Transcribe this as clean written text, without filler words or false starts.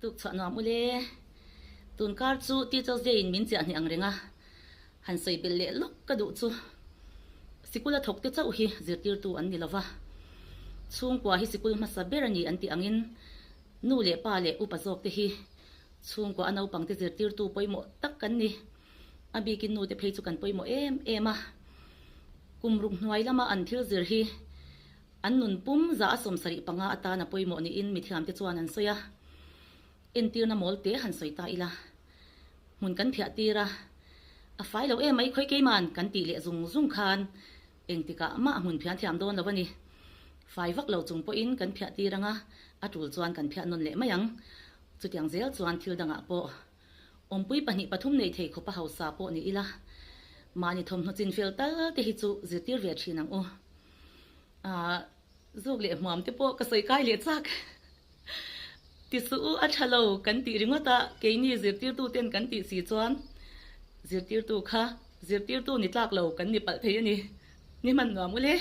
Tuk chhuah nuam ule. Tunkar chu Teachers Day in min chiah hnih ang reng a, han sawi belh leh lawk ka duh chu. Sikul a thawk te chauh hi zirtirtu an ni lova. Chhungkua hi sikul hmasa ber a ni an tih angin nu leh pa leh upa zawk te hi chhungkua a naupang te zirtirtu pawimawh tak kan ni. A bikin nu te phei chu kan pawimawh em em a. Kum ruk hnuai lama an thil zir hi An nun pum za a 75 atana pawimawh niin mithiamte chuan an sawi a. Entirna mawl te han sawi ta ila. Hmun kan phiah tir a, a fai lo em mai khawi keiman kan tih leh zung zung khan engtikah mah hmun phian thiam dawn lo a ni. Fai vak lo chung pawhin kan phiah tir anga a tul chuan kan phiah nawn leh mai ang. Chutiang zel chuan thil dangah pawh awmpui pahnih pathum nei thei khawpa hausa pawh ni ila mahni thawmhnaw chinfel tal te hi chu zirtir ve thin ang u. Ahh zuk leh hmuam te pawh ka sawi kai leh chak. Ti suh u a tha lo kan tih ringawt a, keini zirtirtu ten kan tih si chuan zirtirtu kha zirtirtu ni tlak lo kan ni palh thei a ni. Ni hman nuam ule.